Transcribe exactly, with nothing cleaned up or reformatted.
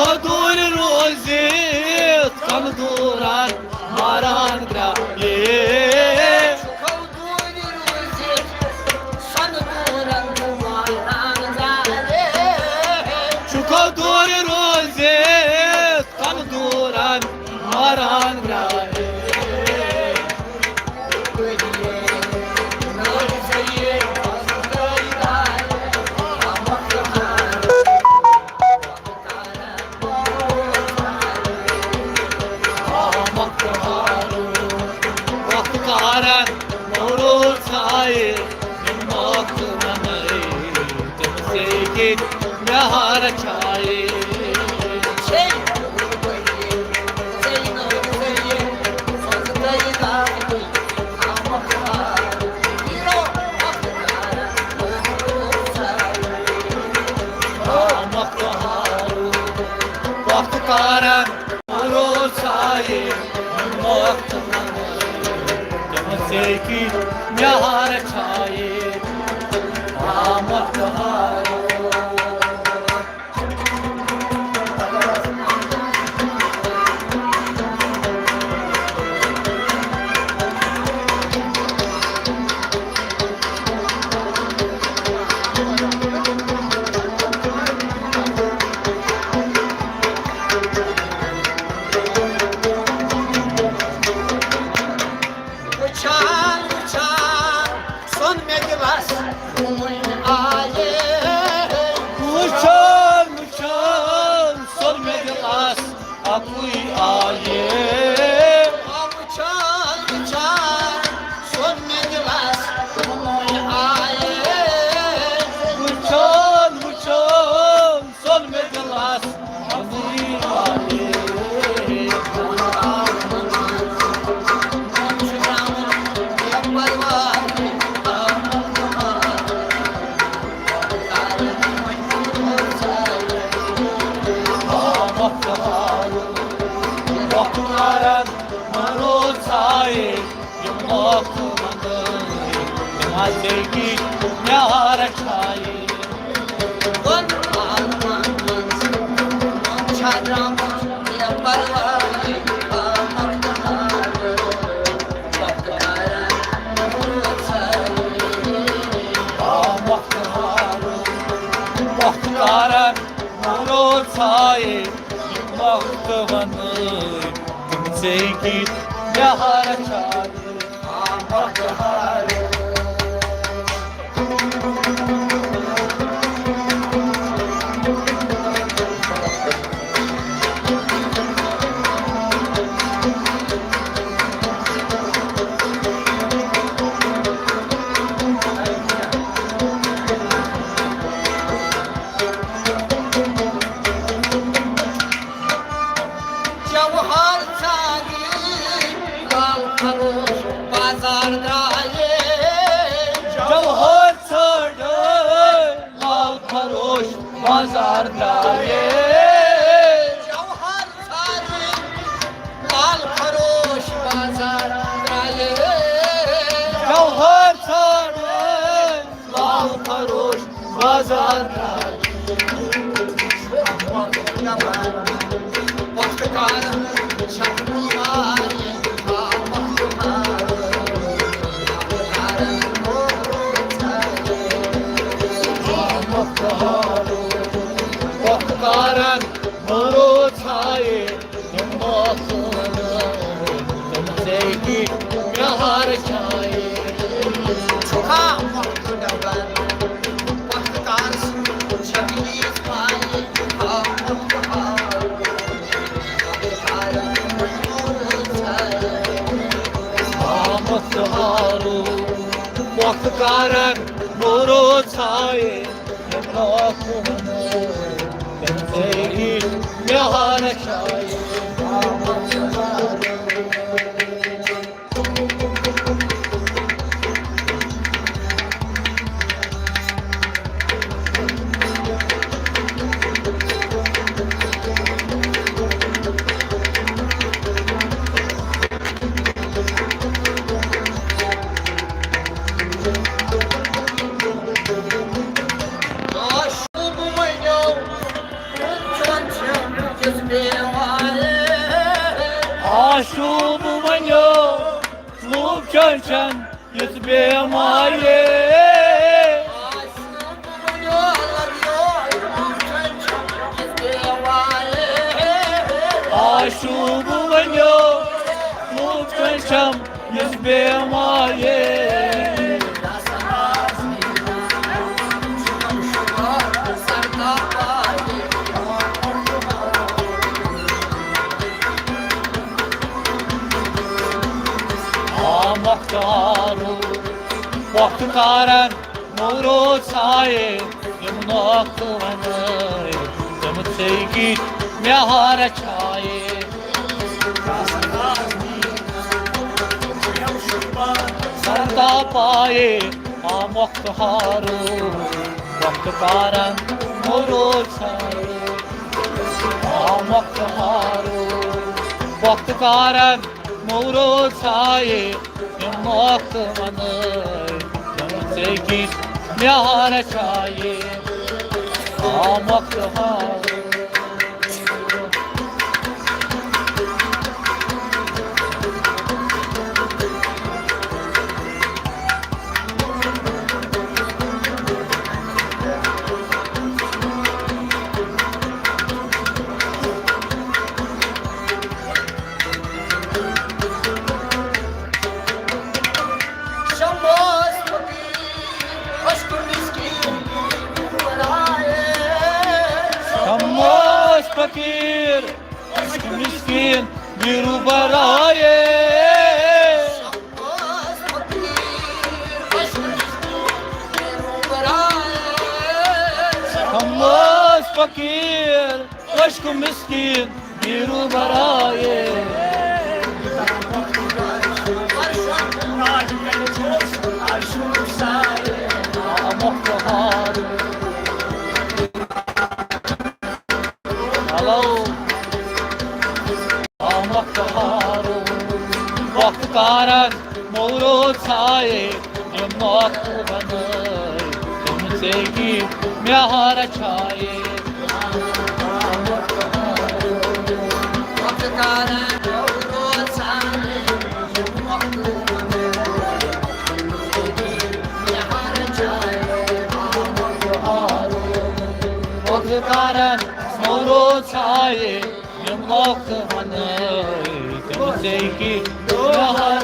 دوٗرِ روٗزِتھ کَمہٕ دوٗرَن ماران درٛاے۔ چھُکھو دوٗرِ روٗزِتھ سۄنہٕ دوٗرَن ماران درٛاے۔ چھُکھو دوٗرِ روٗزِتھ کَمہٕ دوٗرَن ماران درٛاے۔ وقت کارن مورو ژھایہِ، وقت نمے تم سے کہ مہار چھائے۔ وقت کارن روزایے، وقت تم سے کی یار چھائے۔ آمد ہارو۔ وٕچھان وٕچھان سوٚن مےٚ دِلس کُنُے آیے۔ وٕچھان وٕچھان سوٚن مےٚ دِلس اَکُے آیے۔ وٕچھان وٕچھان سوٚن مےٚ دِلس کُنُے آیے۔ وٕچھان وٕچھان سوٚن مےٚ دِلس اَکُے آیے۔ وقت کارن مارو ژھایہِ، یِم وقت وقت تِم ہسے کی یار چھایہِ۔ دۄن عالمن منٛز چھا درٛامُت بے پرواہی آمد بہار۔ وقت کارن مارو ژھایہِ، آ وقت ہارو، وقت کارن مارو ژھایہِ۔ وقت ونہٕ تِم ژےٚ کِتھ یار چھا۔ جوہر ژھانٛڈِ لال فروش بازار درٛایے۔ جوہر ژھانٛڈ لال فروش بازار درٛایے۔ جوہر ژھانٛڈ لال فروش بازار درٛایے۔ جوہر ژھانٛڈ لال فروش بازار درٛاے۔ وقت کارن چھکھ نہٕ آیہِ، آ وقت کارن۔ وقت کارن مارو ژھایہِ۔ یِم وقت وَنہٕ تِم ژےٚ کِتھ یار چھایہِ۔ چھُکھا وقت ڈبن، وقت کار سُنٛد چھکھ ییٖژ پایہِ۔ آ وقت ہارو، آ وقت ہارو، وقت کارن مارو ژھایہِ۔ شوٗب ؤنِو، لوٗکھ چٲنۍ چھَم یِژھ بے مایہِ۔ آ شوٗب ؤنِو، لوٗکھ چٲنۍ چھَم یِژھ بے مایہِ۔ آ مۄختارو، وقت کارن نوٗرو سایے، یِم نۄقطہٕ وَنَے، تِم ژے کِتھ مےٚ ہارٕ چھایے۔ سرتا پایے، آ مۄختارو، وقت کارن نوٗرو سایے۔ آ مۄختارو، وقت کارن نوٗرو سایے، یِم نۄقطہٕ وَنَے، تِم ژے کِتھ مےٚ ہارٕ چھایے۔ آ مۄختارو۔ شمس فقیر، اشک مسکین، برائے۔ شمس فقیر، اشک مسکین، بیرو برائے۔ شمس فقیر، اشک مسکین، بیرو برائے۔ ہیلو۔ آ مۄختارو، وقت کارن نوٗرو سایے، یِم نۄقطہٕ وَنَے، تِم ژے کِتھ مےٚ ہارٕ چھایے۔ وقت کارن نوٗرو سایے، یِم نۄقطہٕ وَنَے، تِم ژے کِتھ مےٚ ہارٕ چھایے۔ آ مۄختارو، وقت کارن نوٗرو سایے، یِم نۄقطہٕ وَنَے، تِم ژے کِتھ مےٚ ہارٕ